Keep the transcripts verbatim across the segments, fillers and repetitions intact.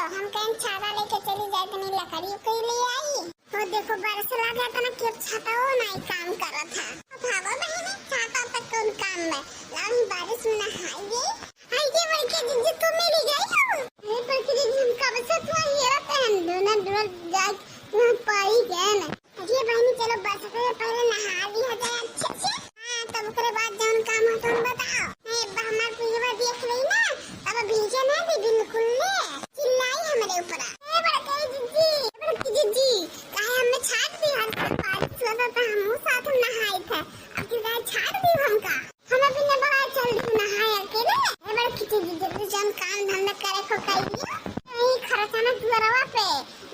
तो हम कहेन छाता लेके चली जाए, तनी लकड़ी उकड़ी ले आई। तो देखो बरस लगा तना कि अब छाता वो नाई काम करत है। अब हवा बहिनी छाता तक कौन काम में, लाओ ही बारिश में नहाइए। हाय ये बड़के जीजी तू मिल गई हो। अरे बड़के जीजी हम कब से तू हेरत है, डोना डोना जाए वहाँ पाई गए ना। अरे बहिनी चलो बरस के पहले नहा लिया जाए अच्छे से। हाँ तब ओकरे बाद जौन काम हो तुम बताओ। नहीं अब हमार पियवा देख रही ना, तब भीजे ना दी बिल्कुल ले। चिल्लाई हमरे ऊपर। ए बड़के जीजी, ए बड़के जीजी, काहे हमें छाट दी हर साल बारिश होता तो हमहू साथ में नहाई थे। अब की काहे छाट दी हमका? हमें भी ने बड़ा चल दी नहाए अकेले। ए बड़के जीजी जल्दी जौन काम धंधा करे को कहियो। यही खरचा ना दुआरवा पे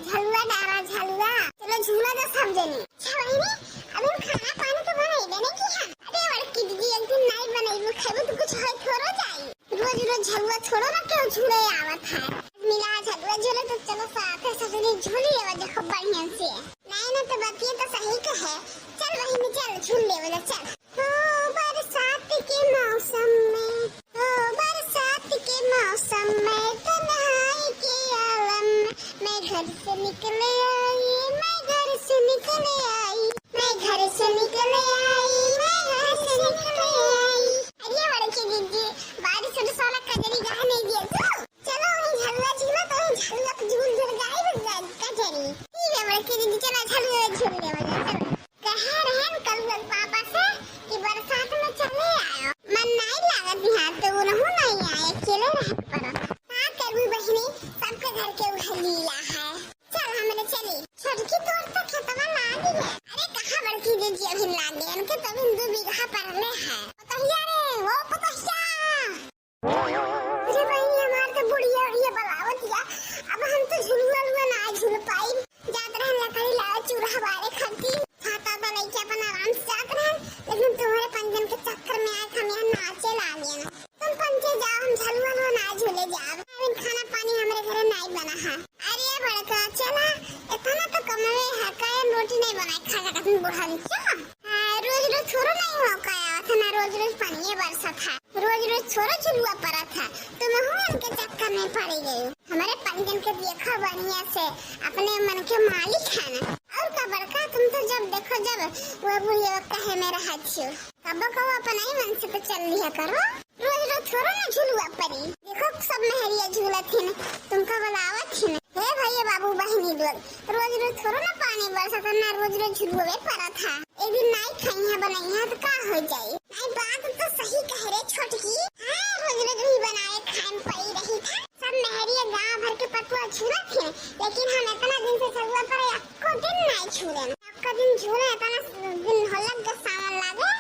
झलुआ डारा झलुआ। चलो झूला जा सब जनी। अच्छा बहिनी, अभी हम खाना पानी तो बनाई देने की है। अरे बड़की दीदी एक दिन नाई बनाई वो खाबू तो कुछ होई थोड़ो जाई। रोज रोज झलुआ थोड़ो ना क्यों झूले आवत है। मिला झलुआ झूले तो चलो साथ है सब जनी झूल लेवा जा खूब बढ़िया से। नहीं ना तो बतिए तो सही कहे। चल बहिनी चल झूल लेवा जा चल। ओ बरसात के मौसम में, ओ बरसात के मौसम में तन्हाई के आलम में मैं घर से निकल आई, मैं घर से निकल आई, मैं घर से निकल आई, मैं घर से निकल आई। अरे बड़के जीजी, बारिश में साला कजरी गा नहीं दिया तू। चलो वहीं झलुआ झूला तो वहीं झलुआ पे झूल झूल गाई बन जाए कजरी। ठीक है बड़के जीजी, चलो झलुआ झूल ले बजा चलो। कहे रहन कल लोग पापा से कि बरसात में चले आयो, मन नाई लागत बिहार तो वो रहू नाई आए, अकेले रह के पड़ो। का करबू बहिनी, सबके घर के उहे लीला है। चल हमरे चली। छोटकी तोर तो खेतवा लाग गया। अरे कहाँ बड़की दीदी अभी लागे, उनके तो अभी दो बीघा परले है। पतहिया रे, वो पतहिया। अरे बहिनी, हमार तो बुढ़िया उढ़िया बलावत या। अब हम तो झुलुआ लुआ ना झूल पाई। जात रहन लकड़ी लावे चूल्हा बारे खातिर। छाता तो लेके अपन आराम से जात रहन, लेकिन तुम्हारे पंजन के चक्कर में आए हम यहाँ नाचे लागे ना। तुम पंचे जाओ, हम झलुआ लुआ ना झूले जाब। अभी खाना पानी हमरे घरे नाई बना है। अरे बड़का, चला, इतना तो कमवे है, काहे रोटी नहीं बनाए खा सकत हन बूढ़ा बच्चा? हाँ, रोज रोज थोड़ो नहीं हो का आवत है ना, रोज रोज पानी बरसत है, रोज रोज थोड़ो झुलुआ परत है, तुम हूँ उनके चक्कर में पड़ी गई। हमारे पंजन के देखो बढ़िया से, अपने मन के मालिक है ना। और का बड़का, तुम तो जब देखो जब वो बुढ़िया कहे में रहत छियो, कबो कबो अपन ही मन से तो चल लिया करो। रोज रोज थोड़ो ना झुलुआ परी। देखो सब मेहरिया झूलत हिन, तुमका बुलावत हिन। हे भैया बाबू बहिनी लोग, रोज रोज थोड़ो ना पानी बरसत है, ना रोज रोज झुलुए परत है। एक दिन नाई खाइया बनैया तो का हो जाई? नाई बात तो सही कह रे छोटकी। हाँ, रोज रोज भी बनाए खाए में पड़ी रही था। सब मेहरिया गाँव भर के पतुआ झूलत हिन, लेकिन हम इतना दिन से झुलुआ पर एको दिन नाई झूले। एको दिन झूले, इतना दिन हो लग गए सावन लागे।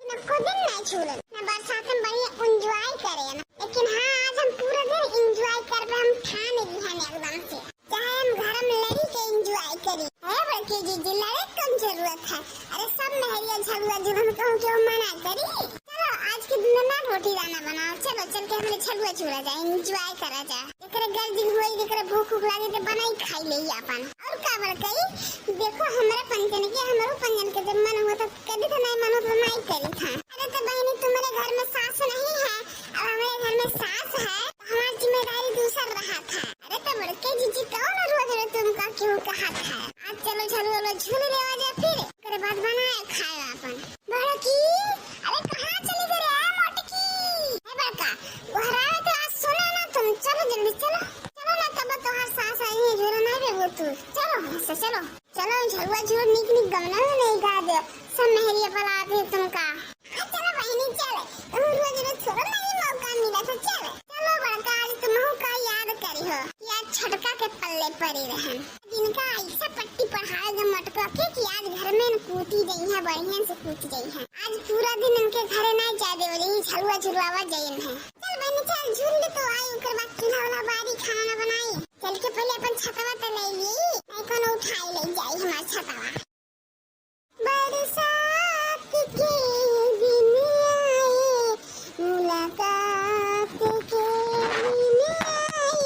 नको दिन नहीं झूलन। ना बरसात में बढ़िया enjoy करे ना। लेकिन हाँ, आज हम पूरा दिन enjoy करबे, हम ठान ली हन एकदम से। चाहे हम घर में लड़ी के enjoy करी। है बड़की जीजी, लड़े के कौन जरूरत है? अरे सब मेहरिया झलुआ झूलन कहूँ क्यों मना करी? चलो आज के दिन में ना रोटी दाना बनाओ, चलो चल के हमरे झलुआ झूला जाए, enjoy करा जाए। जेकरे गर्जिन होई, जेकरे भूख उख लागे, ते बनाई खाई लेई आपन। और का बड़कई, देखो हमरे पंजन के, हमरो पंजन के जब मन हुआ तो कभी तो नहीं मन हुआ तो नहीं करी था। अरे तो बहिनी, तुम्हरे घर में सास नहीं है, अब हमरे घर में सास है, तो हमार जिम्मेदारी दूसर रहा था। अरे तो बड़के जीजी कौन रोज रोज तुमका क्यों कहा था? आज चलो झलुआ लो झूल लेवा जा फिर, ओकरे बाद बनाए खाए आपन। बड़की, अरे कहाँ चली गई रे मोटकी? ए बड़का, गोहरावे तो आज सुनो ना तुम, चलो जल्दी चलो। चलो ना तब तोहार सास आई है, झूला नहीं देबो तू। चलो, ऐसे चलो। चलो, झलुआ झूल निक निक गवना में नहीं गा दे। सब मेहरिया बला दे तुमका। हाँ, चलो बहिनी, चल। तुम रोज रोज छोड़ो, नहीं मौका मिला तो चल। चलो बड़का, आज तुमहू का याद करी हो। याद छोटका के पल्ले पड़ी रहन। जिनका ऐसा पट्टी पढ़ाए गए मटका के कि आज घर में न कूटी गई है, बढ़िया से कूटी गई है। आज पूरा दिन उनके घरे ना जाए देवे, यही झलुआ झुलवावा जाइन है। चल बहनी चल, झूल ले तो आई, ओकर बाद चूल्हा वाला बारी खाना ना बनाई। चल के पहले अपन छतवा तो ले ली, नहीं कोनो उठाई ले जाई हमार छतवा। बरसात के दिन आए, मुलाकात के दिन आए।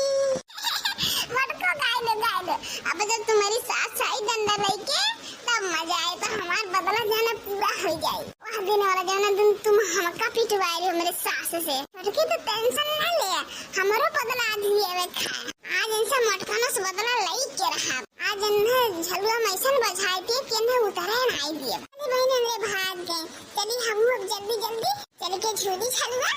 मटको गाय दो, गाय दो। अब जब तुम्हारी सास आई डंडा लेके, तब मजा आए, तो हमार बदला जाना पूरा हो जाए। वह दिन वाला जाना दिन तुम हमका पिटवाए रहे हो मेरे सास से। मटकी तो tension ना ले, हमारो बदला आज लिया वे खाए। आज इन त मटकनो से बदला लई के रहा। आज इन्हें झलुआ में ऐसन बजाई दिए कि इन्हें उतरे नाई दिए। अरे बहिन, हमरे भाग गए। चली हम अब जल्दी जल्दी चल के झूली झलुआ।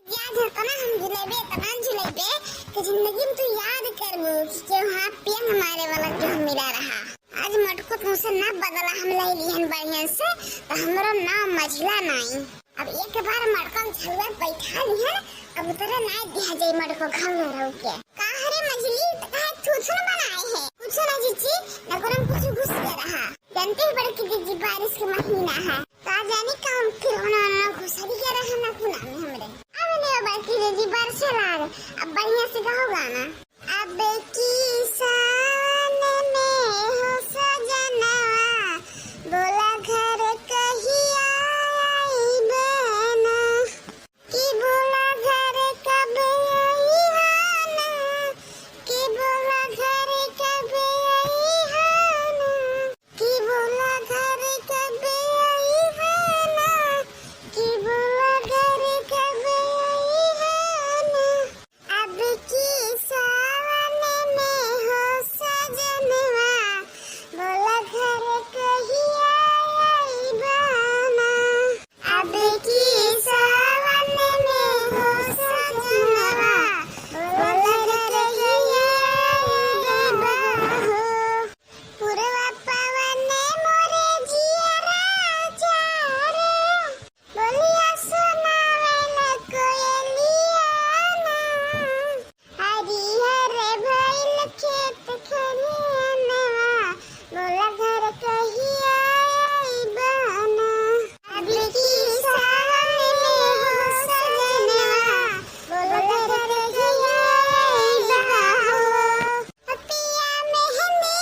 या झलुआ ना हम झुलेबे, इतना झुलेबे कि जिंदगी में तू याद करबू कि केहू हाथ पिया हमारे वाला जो हम मिला रहा। आज मटको तुमसे ना बदला हम ले लिहन बढ़िया से, तो हमरो नाम मझिला नाई। अब एक बार मटको झलुआ बैठा लिहन, अब उतरे ना दिया जाई मटको घर में रह के। का हरे मझिली, त काहे थूथुन बनाए है? कुछ ना जीजी, नगरम कुछ घुस के रहा। जानते हो बड़की दीदी, बारिश के महीना है, का जानी काम फिर होना ना घुसरी के रहा ना कुना में हमरे। अब नहीं बड़की दीदी, बारिश लाग, अब बढ़िया से गाओ गाना। अब की सावन में हो सजनवा, बोला घर कहिया आइबे ना। कि बोला घर कब अइहा ना, कि बोला घर कब अइहा ना, कि बोला घर कब अइहा ना, कि बोला घर कब अइहा ना। अब की सावन में हो सजनवा, बोला घर कहिया आइबा ना। अब की सावन में हो सजनवा, बोला घर कहिया आइबा हो। पुरवा पवन मोरे जियरा चारे, बोलिया सुनावेला कोयलिया ना। हरिहर भइल खेत खरिहनवा, बोला घर कहिया अइबा ना। अब की सावन में हो सजनवा, बोला घर कहिया अइबा हो। पिया मेहंदी,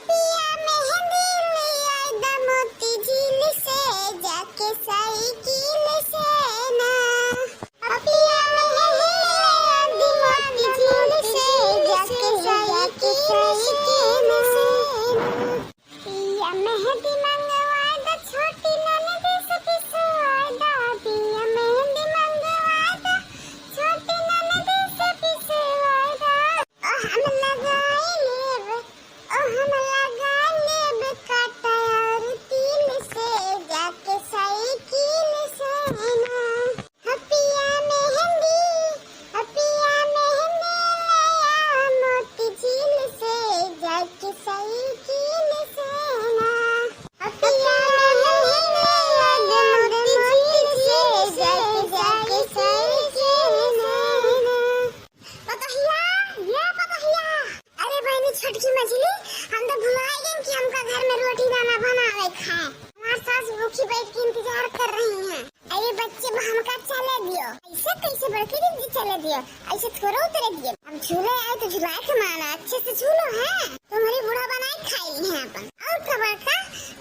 पिया मेहंदी ले आइदा मोती झील से, जाके साइकिल से ना। पिया मेहंदी ले आइदा मोती झील से, जाके साइकिल से ना। पिया मेहंदी मंगवाइदा छोटी ननद से पिसवाइदा, पिया मेहंदी मंगवाइदा छोटी ननद से पिसवाइदा। ओ हम लगाई लेब, ओ हम लगाई लेब कटार तिल से, जाके साइकिल से ना। हो पिया मेहंदी, हो पिया मेहंदी ले आ मोती झील से, जाके साइकिल से ना। हो पिया मेहंदी ले आ मोती झील से, जाके साइकिल से ना। पतोहिया, ये पतोहिया। अरे बहिनी छोटकी मझली, हम तो भुलाइ गइन कि हमका घर में रोटी दाना बनावे खाए। हमार सास भूखी बैठ के इंतजार कर रही हैं। अरे बच्चे, अब हमका चले दियो। ऐसे कैसे बड़की दीदी चले दियो? ऐसे थोड़ा उतरे दियो। हम झूले आए तो झुलाए के माना, अच्छे से झूलो है। तुम्हारी बूढ़ा बनाए खाई है अपन। और खबर का?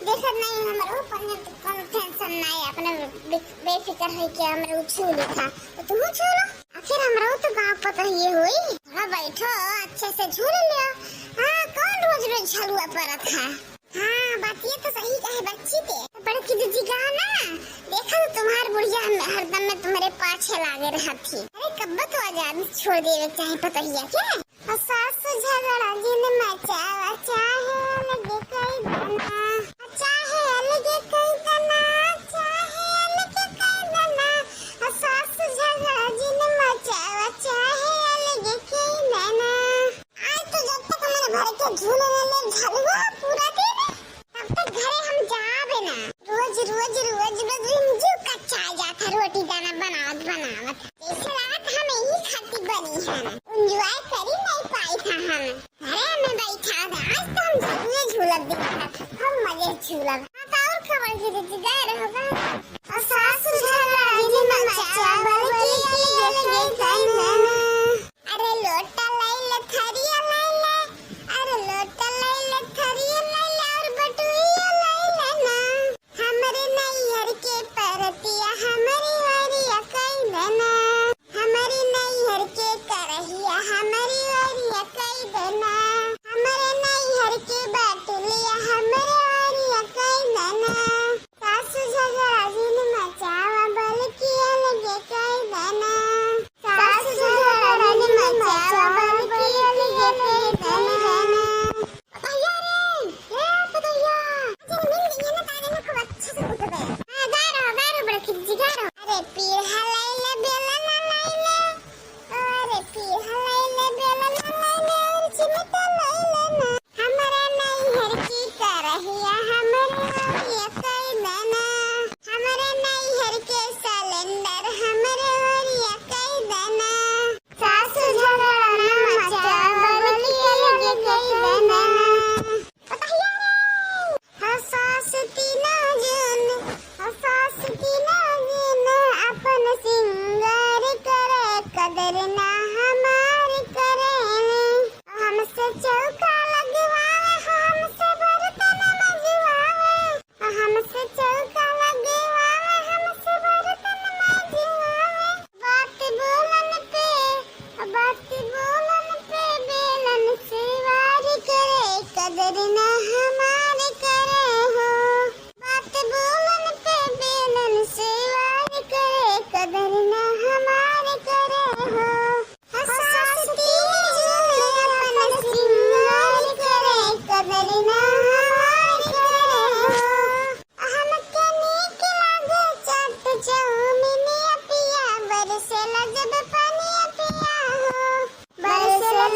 देखत नहीं हमरो ऊपर में तो कोनो टेंशन नहीं, अपने बे-, बेफिक्र है कि हमरे उछूली था। तो तुम उछूलो। आखिर हमरो तो गाँव पता ही होई। थोड़ा बैठो, अच्छे से झूल लियो। हाँ, कौन रोज रोज झलुआ परत है? हाँ, बात ये तो सही कहे बच्ची ते। बड़की दीदी कहा ना, देखा तो तुम्हार बुढ़िया में हरदम में तुम्हारे पाछे लागे रहत थी। अरे कब्बो तो आजाद छोड़ देवे चाहे पतोहिया के। सास झगड़ा जिन मचावा, चाहे अलग कई दना, चाहे अलग कई दना, चाहे अलग कई दना। सास झगड़ा जिन मचावा, चाहे अलग कई दना। आज तो जब तक हमारे घर के झूले में ले झलुआ पूरा दिन, तब तक घरे हम जाबे ना। रोज, रोज, रोज, रोज रिमझिम कच्चा आ जाता रोटी दाना बनावत, बनावत। जैसे लागत हम यही खातिर बनी है ना। Enjoy करी नहीं पाई था हम। घरे में बैठा था। आज तो हम झूले झूलत दिखा था। हम मजे झूलब। हाँ, तो और खबर की दीदी गए रहोगा। और सासू झगड़ा जिन मचावा, बल्कि अलगे कई दना। अरे लोटा लैले, थरिया लैले, अरे लोटा लैले, थरिया लैले, और बटुइया लैले ना। हमरे नैहर के परतिया, हमरी ओरिया कई दना। हमरी नैहर के करहिया, हमरी ओरिया कई दना। हमरे नैहर के बाटुलिया, हमरे ओरिया कई दना। सासू झगड़ा जिन मचावा,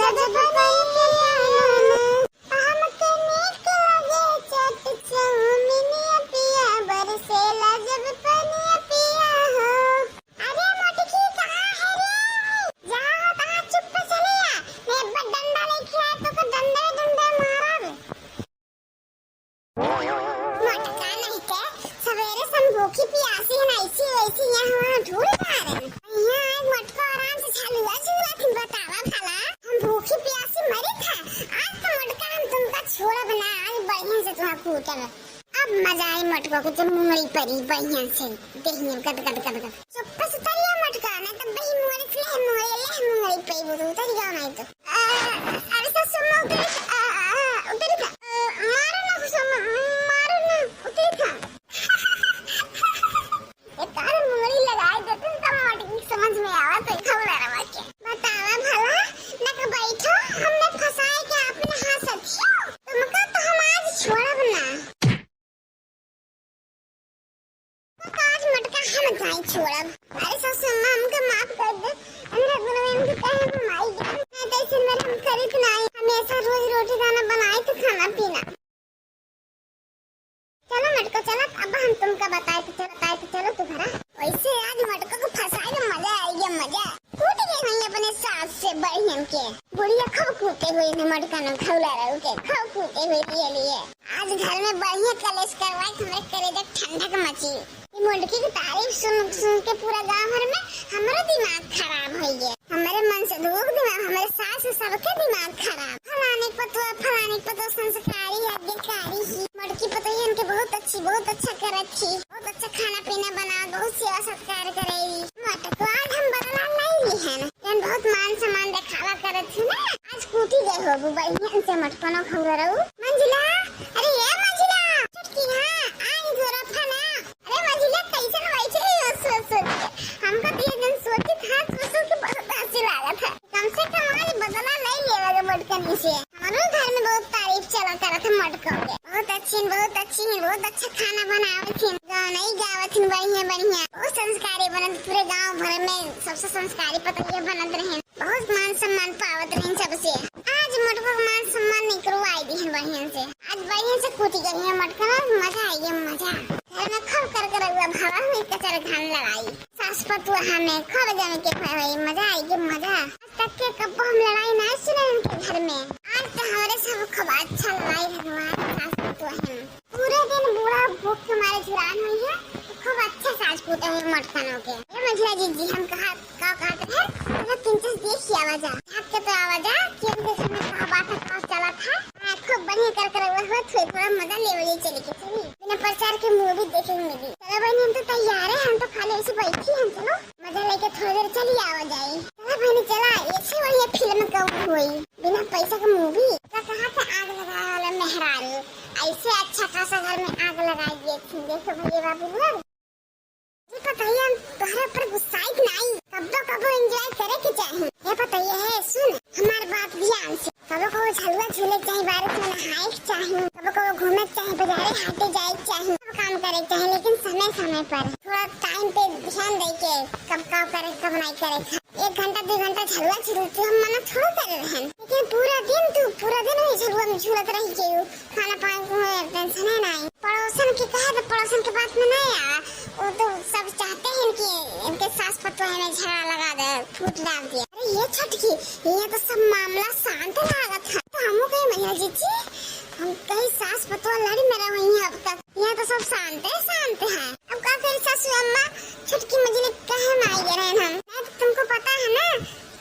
जब पनिया पिया ना, हमके नीक लागे चाट चाउमिनिया पिया, बरसेला जब पनिया पिया हो। अरे मोटकी, कहाँ है रे? जहाँ हो तहाँ चुप से चले आ, मैं एक बार डंडा लेके आए तो के डंडे डंडे मारब। मोटका नहीं के, सवेरे से हम भूखी पियासी है ना, ऐसी वैसी यहाँ वहाँ ढूंढ पा रहे हैं। यहाँ एक मोटका आराम से झलुआ झूला थी, बतावा भला। हम भूखी पियासी मरी था, आज तो मोटका हम तुमका छोड़ब ना, आज बढ़िया से तुम्हारा कूटब। अब मजा आई मोटको के जब मुंगड़ी परी बढ़िया से, देहिया गद गद गद गद। चुप से उतरिया मोटका, ना तो बही मुंगड़ी से ले मुंगड़ी, ले मुंगड़ी परी वो तो उतरिया नहीं तो। आ, अरे सासू अम्मा, उतरी था, आ, आ, आ, उतरी था। आ, मारो ना सासू अम्मा, मारो ना, उतरी था। ये तार मुड़ी लगाए देते तो मोटकी समझ में आवा तो खौरा रवा के। बतावा भला, ना के बैठो, हमने फंसाए के आपने हंसत हो। तुमका तो हम आज छोड़ब ना। आज मोटका हम जाई छोड़ब। अरे सासू अम्मा, हमके माफ कर दे। हमरा गुरु में हमके कहे हम माई जान। मैं तो ऐसे मेरे हम करित नहीं। हमेशा रोज रोटी दाना बनाए तो खाना पीना। चलो मोटको, चलो, अब हम तुमका बताए तो चलो, बताए तो चलो तू घरा। वैसे आज मोटको को फंसाए में मजा आई गया, मजा। कूट गए हैं अपने सास से बहन के। बुढ़िया खूब कूटे हुए थे मोटका ने, खौला रहू के, खूब कूटे हुए लिए लिए। आज घर में बढ़िया कलेश करवाए, हमरे करेजा ठंडक मची। ये मोटकी की तारीफ सुन सुन के पूरा गांव भर में हमरो दिमाग खराब हो गया। हमरे मन से लोग दिमाग, हमरे सास से सबके दिमाग खराब। फलाने पतोह, फलाने पतोह संस्कारी, आज्ञाकारी ही। मोटकी पतोहियन के बहुत अच्छी, बहुत अच्छा करत थी, बहुत अच्छा खाना पीना बना, बहुत सेवा सत्कार करे। मोटको आज हम बदला नहीं ली है ना, जन बहुत मान सम्मान दिखावा करत थी ना, आज कूटी गए हो वो बढ़िया से मोटकनो खौरा रहू। मंजुला, अरे ये मंजुला, छुटकी हाँ, आई थोड़ा फला। अरे मझिला, कैसन बैठे हो सोच सोच के? हमका तो ये दिन सोची था, सोच सोच के बहुत हंसी लागत है। कम से कम आज बदला नहीं लेवे के मोटकनी से। हमारे घर में बहुत तारीफ चला करत है मोटको के। बहुत अच्छी, बहुत अच्छी है, बहुत अच्छा खाना बनावत है, गाना ही गावत है, बढ़िया बढ़िया। बहुत संस्कारी बनत, पूरे गांव भर में सबसे संस्कारी पतोहिया बनत रहे, बहुत मान सम्मान पावत रहे सबसे। आज मोटको के मान सम्मान निकलवाई दी है बढ़िया से। आज बढ़िया से कूटी गई है मटका, मजा आई है, मजा। घर में खूब कर कर रउआ भवा हुई कचर घान लड़ाई। सास पतुआ हमें खूब जम के भवा हुई, मजा आई है, मजा। आज तक के कब्बो हम लड़ाई ना सुने उनके घर में। आज तो हमारे सब खूब अच्छा लड़ाई भगवान सास पतुआ हम। पूरे दिन बूढ़ा भूख के मारे झुरान हुई है, तो खूब अच्छा सास पूते हुए मटकनों के। ए मझिला जीजी, हम कहा का कहत है, मतलब किंचस देख के आवा जा, झाँक के तो आवा जा कि उनके घर में का बात है, का चलत है। हाँ, खूब बढ़िया कर कर रउआ हुआ, थोड़ा थोड़ा मजा लेवल चली के चली। बिना प्रचार के movie देखे के मिली। चलो बहनी, हम तो तैयार है, हम तो खाली ऐसे बैठी हैं, चलो मजा लेके थोड़ी देर चली आवा जाए। चलो बहनी चला, ऐसे बढ़िया film कब हुई, बिना पैसा के movie। का कहा था आग लगावे वाला मेहरारू, ऐसे अच्छा खासा घर में आग लगाई दिए थे। देखो भैया बाबू लोग, ये पतोहिया, हम तोहरे ऊपर गुस्साइत नाई, कब्बो कब्बो enjoy करे के चाही। ये पतोहिया है, सुन हमार बात ध्यान से। कब्बो कब्बो झलुआ झूले के चाही, बारिश में नहाए के चाही, कब्बो कब्बो घूमे के चाही, बाजारे हाटे जाए के चाही, सब काम करे के चाही, लेकिन समय समय पर थोड़ा time पे ध्यान दे के कब का करे, कब नहीं करे। एक घंटा दो घंटा झलुआ झूलती हम मना थोड़ा करे रहन, लेकिन पूरा दिन तू, पूरा दिन वही झलुआ में झूलत रही के खाना पानी को tension है नहीं। पड़ोसन के कहे तो पड़ोसन के बात में नहीं आवा। वो तो सब चाहते हैं कि इनके सास पतोह में झगड़ा लगा दे, फूट डाल दिया। अरे ये छटकी, ये तो सब मामला शांत लागत है। तो हमहू कही मैया जीजी, हम कही सास पतोह लड़ी मेरा वहीं अब तक। यहाँ तो सब शांत है, शांत है। अब का करी सासू अम्मा, छटकी मझिली कहे में आई गए रहन हम। नहीं तो तुमको पता है ना,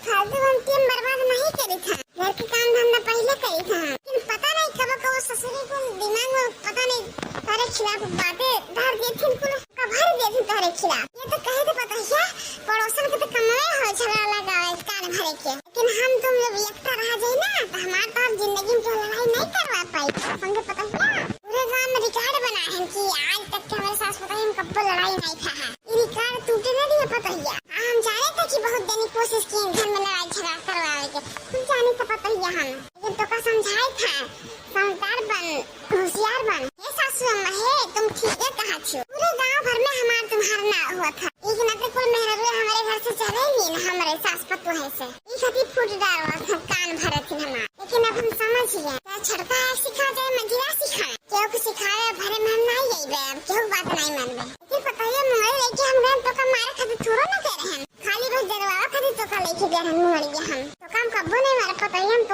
फालतू हम time बर्बाद नहीं करी था, घर के काम धंधा पहले करी था। लेकिन पता नहीं कब कब ससुरी को दिमाग में पता नहीं तारे खिलाफ बातें धर दिए थे, कुल का भर दिए थे तारे खिलाफ। ये तो कहे थे पतोहिया, पड़ोसन के तो कमवे हो झगड़ा लगावे कान भरे के, लेकिन हम तुम जब एकता रह जाई ना तो हमार तो हम जिंदगी में कोई लड़ाई नहीं करवा पाई। समझे पतोहिया, पूरे गांव में record बना है कि आज तक के हमारे सास पतोह हम कब्बो लड़ाई नहीं था है। ये record टूटे ना दिए पतोहिया। हाँ, हम जाने थे कि बहुत जनी कोशिश की घर में लड़ाई झगड़ा करवावे के, हम जाने थे पतोहिया हम, लेकिन तो का समझाए था, समझदार बन, होशियार बन। हे सासू अम्मा हे, तुम ठीक है कहा छो, पूरे गांव भर में हमार तुम्हार ना हुआ था, एक नाते कुल मेहरारू हमारे घर से चले ही ना हमारे सास पतोह से, ई खातिर फूट डालवा था कान भरे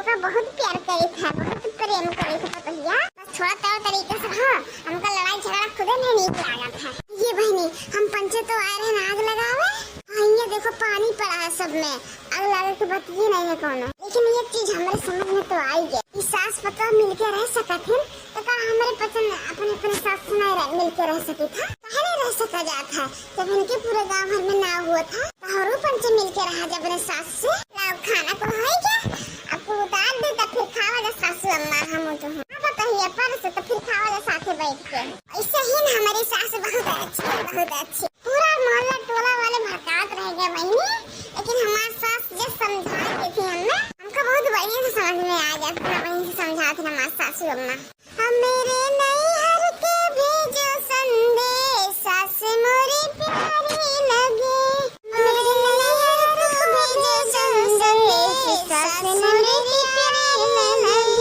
ओका बहुत प्यार करित है, बहुत प्रेम करित है पतोहिया। बस थोड़ा तौर तरीका से, हाँ, हमका लड़ाई झगड़ा खुदे नहीं नीक लागत है। ये बहिनी, हम पंचे तो आए रहे आग लगावे, हाँ, ये देखो पानी पड़ा है सब में, आग लागे के बतिये नहीं है कोनो। लेकिन ये चीज हमारे समझ में तो आई गई कि सास पतोह मिलके रह सकत है, तो का हमारे पचन अपने, अपने सास से नहीं रह, मिलके रह सकी था? काहे नहीं रह सका जात है? जब इनके पूरे गांव भर में नाव हुआ था, तो हमरो पंचे मिलके रहा जब अपने सास से। लाओ खाना को है क्या? आपको उतार दे तो फिर खावा जा सासू अम्मा, हम तो हैं। हाँ, बताइए, पर से तो फिर खावा जा साथे बैठ के। ऐसे ही ना हमारी सास बहुत अच्छी, बहुत अच्छी। पूरा मोहल्ला टोला वाले भड़कात रह गए बहिनी, लेकिन हमार सास जो समझा देती थी हमें, हमको बहुत बढ़िया से समझ में आ जाता था, वहीं से समझाती थी हमार सासू अम्मा। हमरे नैहर के भेजो संदेश, सास मोरी प्यारी लगे। हमरे नैहर के भेजो संदेश, सास मोरी प्यारी लगे।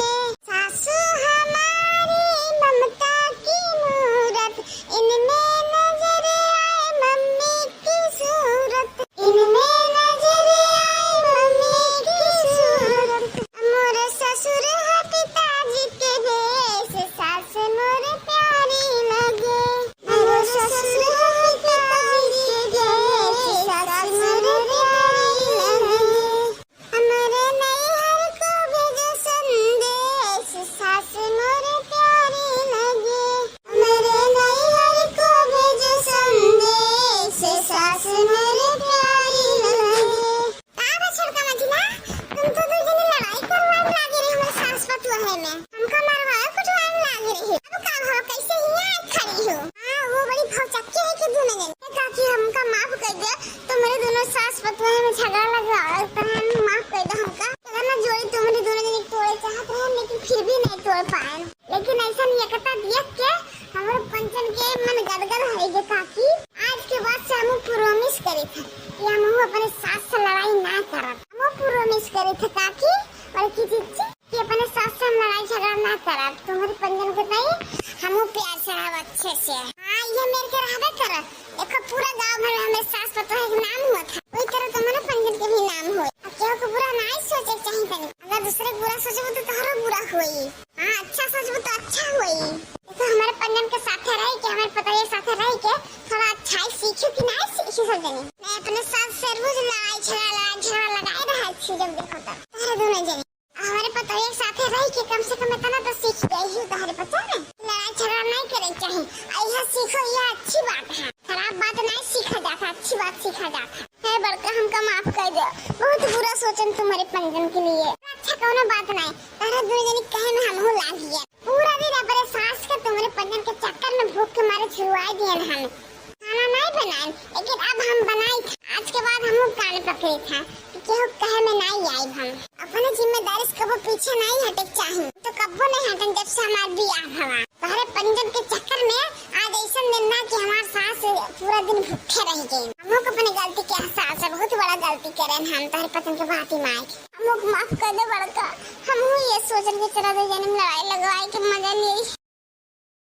सासू हमारी ममता की मूरत, इनमें नजर आए मम्मी की सूरत। इनमें नजर आए मम्मी की सूरत। मोर ससुर है पिताजी के भेष, सास मोर प्यारी लगे। मोर ससुर है पिताजी के भेष, सास मोर प्यारी लगे। हमरे नैहर को भेजो संदेश, सास मोर प्यारी लगे। हमरे नैहर को भेजो संदेश, सास मोर प्यारी लगे। का बा छोटका मझिला, तुम तो दू जने लड़ाई करवाए लागे रही हमरे सास पतोह में। हमका मरवाए कुटवाए लागे रही। अब का हो, कैसे हियाँ खड़ी हो? हाँ, वो बड़ी भौचक्की है कि दोनों जने। ए काकी, हमका माफ कर दे, तुम्हरे दोनों सास पतोह में झगड़ा लगवावल, पर हम माफ कर दो हमका। अगर ना जोड़ी तुम्हरे दोनों जने के तोड़े चाहत रहे, लेकिन फिर भी नहीं तोड़ पाए। लेकिन ऐसा एकता देख के हमरे पंचन के मन गदगद है जे काकी, आज के बाद से हमहू promise करी थे कि हमहू अपने सास से लड़ाई ना करब। हमहू promise करी थे काकी, और की चीज कि अपने सास से हम लड़ाई झगड़ा ना करब। तुम्हरे पंचन के तई हमहू प्यार से रहब अच्छे से। हाँ, ये मेर के रहबे करब। देखो, पूरा गांव भर में हमरे सास पतोह के नाम हुआ था, वही तरह तुम्हरे पंचन के भी नाम होई। अब केहू के बुरा नाई सोचे के चाही तनी। अगर दूसरे के बुरा सोचबो तो तोहरो बुरा होई। हाँ, अच्छा सोचबो तो अच्छा होई। देखो, हमरे पंचन के साथे रह के, हमरे पतोह के साथे रह के थोड़ा अच्छाई सीखो कि नाई सीखो सब जने। मैं अपने सास से रोज लड़ाई झगड़ा, लड़ाई झगड़ा लगाए रहा थी जब देखो तब। तोहरे दोनों जने। हमरे पतोह के साथे रह के कम से कम इतना तो सीख गई हूँ तोहरे पतोह में। लड़ाई झगड़ा नहीं करे के चाही। आ यह सीखो, यह अच्छी बात है। खराब बात नहीं सीखा जाता, अच्छी बात सीखा जाता। हे बड़का, हमका माफ कर दे, बहुत बुरा सोचन तुम्हरे पंचन के लिए। अच्छा, कोनो बात नहीं, तोहरे दोनों जने कहे में हमहू लाग गए। पूरा दिन अपने सास के तुम्हरे पंचन के चक्कर में भूख के मारे झुरवाए दिए हम। खाना नहीं बनाए, लेकिन अब हम बनाई था। आज के बाद हमहू कान पकड़ी था कि केहू कहे में नहीं आई हम। अपने जिम्मेदारी से कबो पीछे नहीं हटे के चाही, तो कबो नहीं हटन जब से हमार बियाह भवा। तोहरे पंचन के चक्कर में आज ऐसन दिन ना कि हमार सास पूरा दिन भूखे रह गई। हमहू के अपने गलती के एहसास है, बहुत बड़ा गलती करे हम तोहरे पंचन के भांति मार के। हमहू के माफ कर दे बड़का, हमहू ये सोचन के चला दो जन्म लड़ाई लगवाए के मजा नहीं।